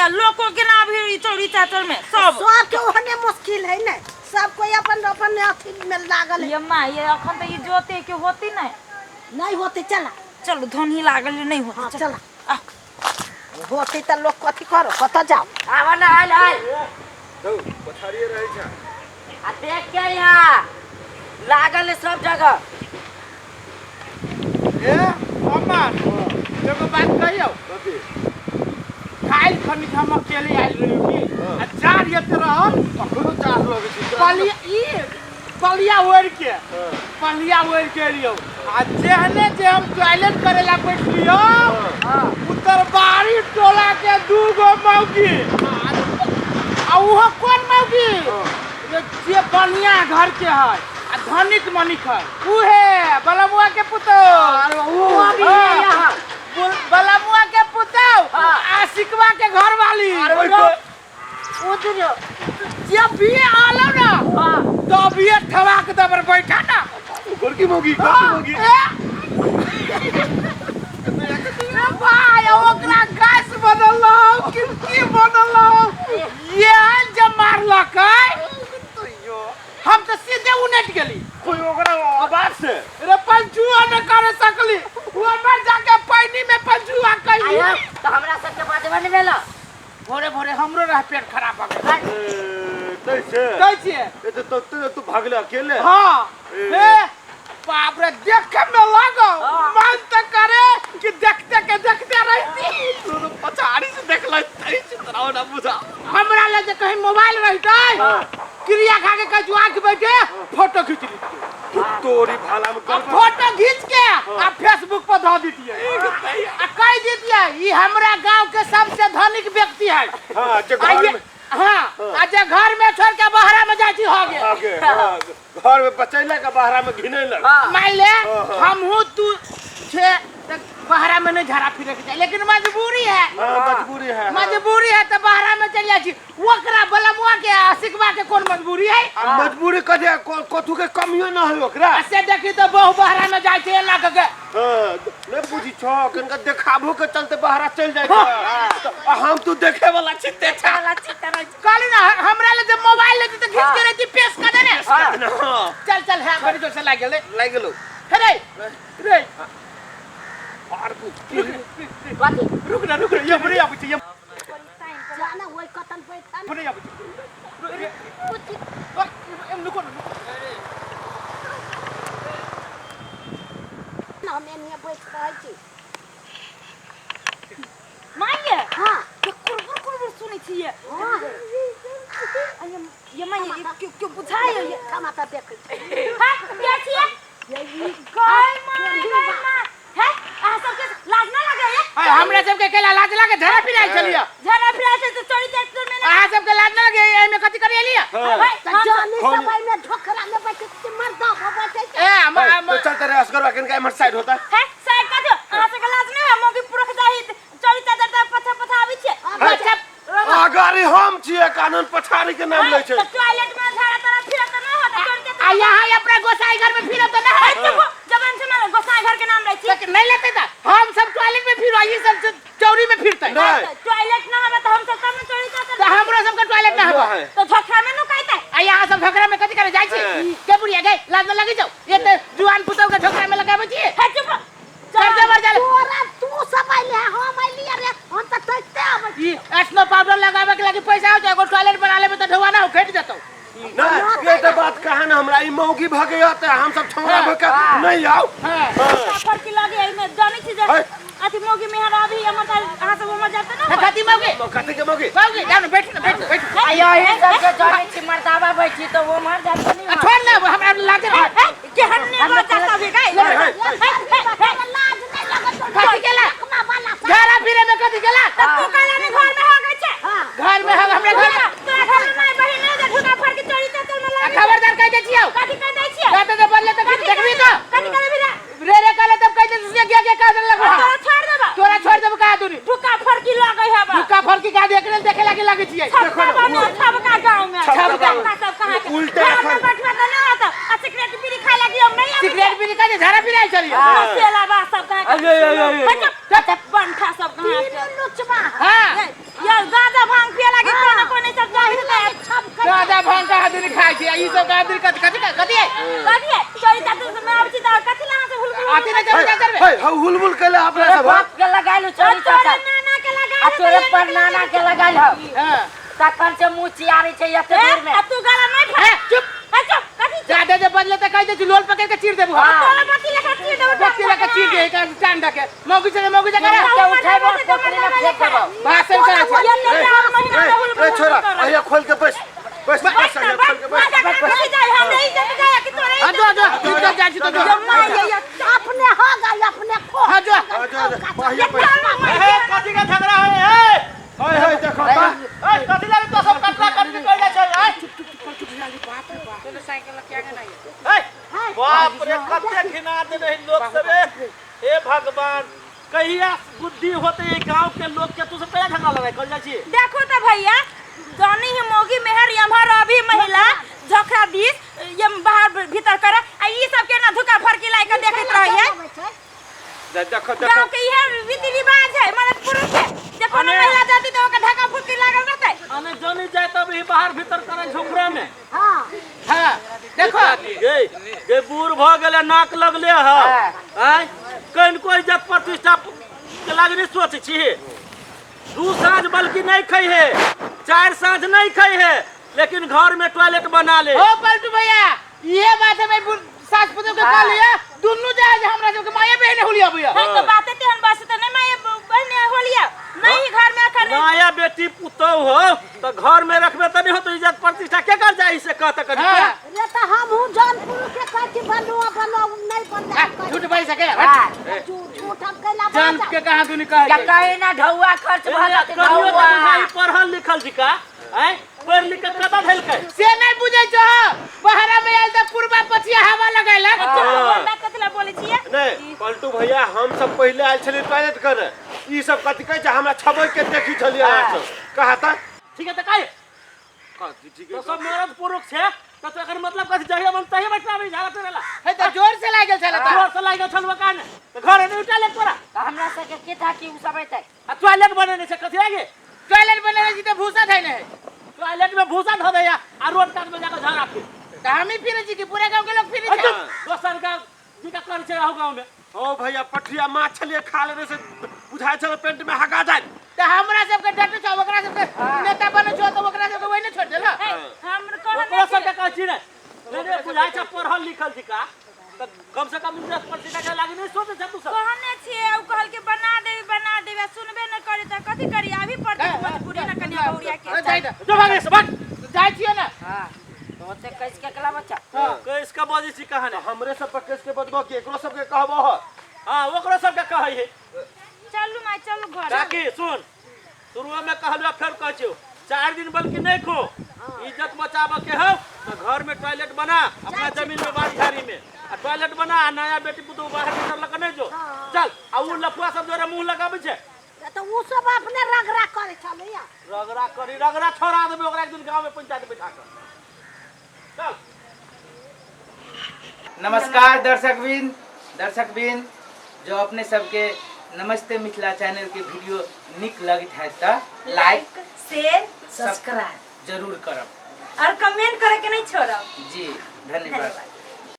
आ लोको केना अभी ई चौरी चाचर में सब सबके ओहने मुश्किल है ने सब कोई अपन अपन अथी में लागल है ये माँ ये अखन तऽ ई जोते के होती नहीं नहीं होते चला चलू धनी लागल है, नहीं होती हाँ चल चला आ, होते तऽ लोक कथी करो कतऽ जाओ आवा ना आयल आयल हौ पछाड़िए रहै छै आ देख के यहाँ लागल है सब जगह ए अमर एगो बात कहियौ कथी काल्हि खनी हम अकेले आयल रहियौ की हाँ। आ जाड़ एते रहल अखनो चार लगै छै पलिया ई पलिया ओढ़ि के हाँ। पलिया ओढ़ि के एलियौ आ जेहने जे हम टॉयलेट करे ला बैठलियौ उत्तरबारी टोला के दू गो मौगी आ उहो कोन मौगी जे जे बढ़िया घर के है आ धनिक मनिक है उहे बलमुआ के पुतोह वो भी है यहाँ बलमुआ के पुतोह आ सिकवा के घर वाली अरे वो दुनिया जब भी आलो ना हाँ तब ये ठवाक दबर बैठा ना गोरकी मौगी गोरकी मौगी ए भाई ओकरा गैस बनल कि की बनल ये जे मारलक हम तो सीधे उनट गेली कोई ओकरा आवाज से रे पंचुआ न करे सकली वो मर जाके पानी में पंचुआ कइली आयो तो हमरा सबके बाजबा नहीं भेल भोरे भोरे हमरो रह पेट खराब हो गेल कैसे कहै छियै ए तो तो तो तू भागले अकेले हाँ ए। हे बाप रे देखे में लागो हाँ। मन तो करे कि देखते के देखते रहती तू तो पछाड़ी से देखला तई चितराव ना बुझा हमरा लग जे कहीं मोबाइल रहते क्रिया खा के कछु आंख बैठे फोटो खींच लीतिए तू तोरी भाला में आ फोटो खींच के आ फेसबुक पर धऽ दितिए आ कह दितिए ई हमरा गांव के सबसे धनिक व्यक्ति है हां जे आ घर ये में हाँ आ जे घर में छोड़ के बाहरा में जाइ छी हो गेल आगे हाँ, घर में बचैलक आ बाहरा में घिनैलक हाँ मान ले हाँ, हाँ। हमहू तू छे त बाहरा में नहीं झड़ा फिरे के चाही लेकिन मजबूरी है हाँ मजबूरी है हाँ। मजबूरी है तो बाहरा में चल जाइ छी ओकरा बलमुआ के आ सिकवा के कोन मजबूरी है आ मजबूरी कथी कथू के कमियो ना है ओकरा आ से देखी तो बहु बाहरा में जाइ छै एना कऽ के हाँ, नहीं बुझी छो कनका देखाबो के चलते बाहरा चल जाए छै आ हम तू देखे वाला छी ते छा कहली ना हमरा ले जे मोबाइल लेती तऽ घीच के रहती पेश कर देने हाँ चल चल है बड़ी जोर से लागि गेलै लागि गेलो हे रे रे आर कुछ रुक ना रुक ना ये बड़ी आबै छै ये जाना ओहि कतन बैठा बड़ी आबै छै रे ओए, एम रुको ना रुको। ना हम एनिये बैठ रहै छी माइये हाँ के कुरबुर कुरबुर सुनै छियै हाँ ये ये माइये क्यों क्यों बुझाइयो ये टमाटर देखै छी हां के छियै गाय माय गाय माय हे अहाँ सबके लाज ना लागे ये आय, हमरा सबके केला लाज लागे झड़ा फिराइ छलियै झड़ा फिराइ छै तऽ चोरी चोरी में ना अहाँ सबके लाज ना लागे एहिमे कथी करे एलियै तऽ जानी सब एहिमे ढोकरा में बैठे छी मर्दा हो बैठे छै ए हम हम तो चलते रहे असगर कनका इमहर साइड होता हे साइड का दियो अहाँ सबके लाज नहीं है मौगी पुरख जाहि चोरी चादर तऽ पछा पछा आबै छियै बच्चा अगाड़ी हम छियै कानून पछाड़ी के नाम लै छै तऽ टॉयलेट में झाड़ा तारा फिरत तऽ नहि होत चोरी चादर आ यहाँ अपना गोसाई घर में फिरत ना है जबन से मारे गोसाई घर के नाम लै छी नहीं लेते था हम सब टॉयलेट में फिरो ये सब चौरी में फिरते नहीं टॉयलेट ना हवे तऽ हम सब तब ने चोरी चादर तो हमरो सबके टॉयलेट ना हबो तऽ झोखरा में नुकाइतै आ यहाँ सब झोकरा में कथी करे जाइ छी के बुढ़िया गई लाज न लगी जाओ ये तो जुआन पुतौ के झोकरा में लगाबै छी हे चुप सब जबर जल तोरा तू सब अइले हम अइली रे हम तऽ तैते आबै छी ई स्नो पाउडर लगावे के लागी पैसा हो जाए एगो टॉयलेट बना लेबे त ढोवा ना उखड़ जतौ नहीं ये तो बात कहा ना हमरा ई मौगी भगे त हम सब छौड़ा भके नहीं आओ हां साफर की लगे एहिमे जानै छी जे है। अथी मौगी मेहर अभी हमर अहाँ सब उमर जाते ना कथी मौगी कथी के मौगी मौगी जाओ ना बैठ ना बैठ बैठ आयो ही सबके जानै छी मर्दावा बैठी तो वो मर जाते नहीं आ छोड़ ना हमरा लाज हे, केहन ने बच्चा सब है गाय लाज नहीं लगत कथी केला वाला घरा फिरे में कथी केला तू काला ने घर में हो गई छै हाँ घर में हम हमरा घर में तोरा घर में माय बहिन नहीं जे ढुका फाड़ के चोरी चल में आ लागे खबरदार कह दे छियौ कथी कह दै छियै जाते तो बोलले तो फिर देखबी तो कथी करे भी रे रे रे कहले तब कह दे से गया गया कह दे लगो तोरा छोड़ देबा तोरा छोड़ देब का दूरी ढुका फड़की लगे है बा ढुका फड़की का देखले देखे लागी लागे छियै छपका बनो छपका गांव में छपका छपका सब कहाँ के उल्टे घर में रखल। बैठवा तो नहीं होता आ सिगरेट बीड़ी खाए लगी हम नहीं आबै सिगरेट बीड़ी का झरा पिराई चलिए सेला बा सब कहाँ के अरे, अरे, अरे, अरे। बच्चा बंठा सब कहाँ के तीनू लुचबा हां ये यार गांजा भांग पिए लागी कोने कोने सब जाहि है। गाजा भांग का दिन खाइ छै, ई सब का दिन कथि कथि कथि है? कथी है चोरी चातुर से मैं आबै छी तऽ कथी ला अहाँ से हुलबुल? आते नहीं चलबे, चलबे। हे हौ हुलबुल कैले अपना तोरे सब। बाप के लगाइल चोरी तोरे चाचा नाना के लगा। आ तोरे पर नाना के लगाइल हौ। हां। तखन से मुँह चियारी छै एते दूर में। आ तू गला नहीं फा। ए, चुप। ए, चुप कथी? जादे जे बदले त कहि दे छी, लोल पकड़ के चीर देबू। हाँ। तोरा बत्ती लेखा चीर देबो। बत्ती लगा चीर दे का टांड के मौगी से मौगी से करा। के उठेबो, पोखरी में फेंक देबो। भाषण करै छै। ये ले चार महीना में हुलबुल। ए छोरा, अहिया खोल के बैस बैस बैस, अहिया खोल के बैस। हां, जो जो इज्जत जाइ छी तो जो। अपने हो गई, अपने खो। हां, जो। आ जा जा, अहिया बैस। ए, कथी के झगड़ा है? ए। हे हे देखो त। ए, कथी लागे तो सब कटला कटली कइले छै? ए, ए, बाप रे, कते घिना देने है लोग सब। हे भगवान, कहिया बुद्धि होते ये गांव के लोग के? तू सब कहिया झगड़ा लड़ाई कर जाइ छी? देखो तो भैया, जानी ही मोगी मेहर यमहर अभी महिला झोखरा दिस ये बाहर भीतर करे आ ई सब के ना धुका फरकी लाइ के देखैत रही है। देखो देखो। गांव के इहे रीति रिवाज है, मर्द पुरुष के जे कोनो महिला जाती तो ओकर धक्का फुटकी लागल रहतै। अने जनी जाय तब ही बाहर भीतर करे झोकरा में। हाँ। हां, देखो। गे गे, बूढ़ भ गेले, नाक लगले ह। आय कन कोई इज्जत प्रतिष्ठा के लागे नहीं सोचे छी? दू साँझ बल्कि नहीं खाई है, चार साँझ नहीं खाई है, लेकिन घर में टॉयलेट बना ले। ओ पलटू भैया, ये बात है, मैं सास पुत्र के कह लिया दुन्नू जाए जे हमरा सबके माये बहने होलिया भैया। है तो बाते तेहन बस त नहीं माये बहने होलिया नहीं घर में अखन। नया बेटी पुतोह हो तो घर में रखबे त नहीं हो तो इज्जत प्रतिष्ठा के कर जाई से कहत करी? हाँ। रे तो हम हूँ जान पुरुष के कहै छी बनू बनू, नहीं बनला। झूठ बोल सके? झूठ झूठ हम कैला? जान के कहां दुनी कहे या कहीं ना ढौआ खर्च भऽ जेतै। कहियो ढौआ तऽ बुझाइ पढ़ल लिखल छी का? आँय, पढ़ लिख के कतऽ भेलकै से नहीं बुझै छो। बहरा में आयल त पूर्वा पछिया हवा लगैलक। बात कथी ला बोलै छियै? नहीं पलटू भैया, हम सब पहिले आयल छलियै टॉयलेट करे, ई सब कथी कहै छै, हमरा छबै के देखी छलियै अहाँ सब कहा त। ठीक है तऽ काहे? कथी ठीक तो है? सब मर्द पुरुष छै तऽ तो एकर मतलब कथी? जहिया मन तहिया बैठना नहीं झाड़ा पेरेला। हे त जोर से लागल छल त। जोर से लागि छल मकान तऽ घर नहीं टॉयलेट तोरा। तऽ हमरा सबके के था कि उ सब एतै? आ टॉयलेट बनेने छै कथी लागे? टॉयलेट बनेने छी त भूसा धैने है। टॉयलेट में भूसा धऽ दैया आ रोड कात में जाकर झाड़ा फिर। त हम ही फिरे छी कि पूरा गांव के लोग फिरे छै? दोसर गाँव जी का कर छै अहू गाँव में। ओ भैया, पठिया माछ छलियै खा लेने से बुझाइ छल पेट में हगा जाय। त हमरा सबके डट छौ, ओकरा सबके नेता बनै छौ त ओकरा सबके वही ने छोड़ देला। ए, हम ओकरो कहने सबके कहै छी ने नहीं बुझाइ छै पढ़ल लिखल छी का तऽ कम से कम इज्जत प्रतिष्ठा के लागी नहीं सोचै छै तू सब? कहने छियै, उ कहल के बना देबी बना देबी, आ सुनबे न करी त कथी करी? अभी पड़तै मजबूरी न कनिया बहुरिया के। जाइ त। जो भागे से भाग। जाइ छियै ने। हाँ, तो ओते कैस के केला बच्चा? कैस के बजै छी कहानी? हमरे सब पर केस के बजबो कि एकरो सबके कहबो ह? हाँ, ओकरो सबके कहै है। चलू माय, चलू घर। काकी सुन, शुरुआ में कहलु, फेर कहै छियौ, 4 दिन बल्कि नहीं खो। इज्जत बचाबऽ के हौ तो घर में टॉयलेट बना अपना जमीन में, बाड़ी झाड़ी में आ टॉयलेट बना आ नया बेटी पुतोह बाहर भीतर लऽ के नहीं जो। चल, आ उ लफुआ सब जोरे मुंह लगाबै छै। तऽ उ सब अपने रगड़ा करै छलैया। रगड़ा करी, रगड़ा छोड़ा देबै ओकरा एक दिन गाँव में पंचायत बैठा कऽ। चल। नमस्कार दर्शकवृंद। दर्शकवृंद, जो अपने सबके नमस्ते मिथिला चैनल के वीडियो निक लगत है त लाइक, शेयर, सब्सक्राइब जरूर करब और कमेंट करे के नहीं छोड़ब। जी, धन्यवाद।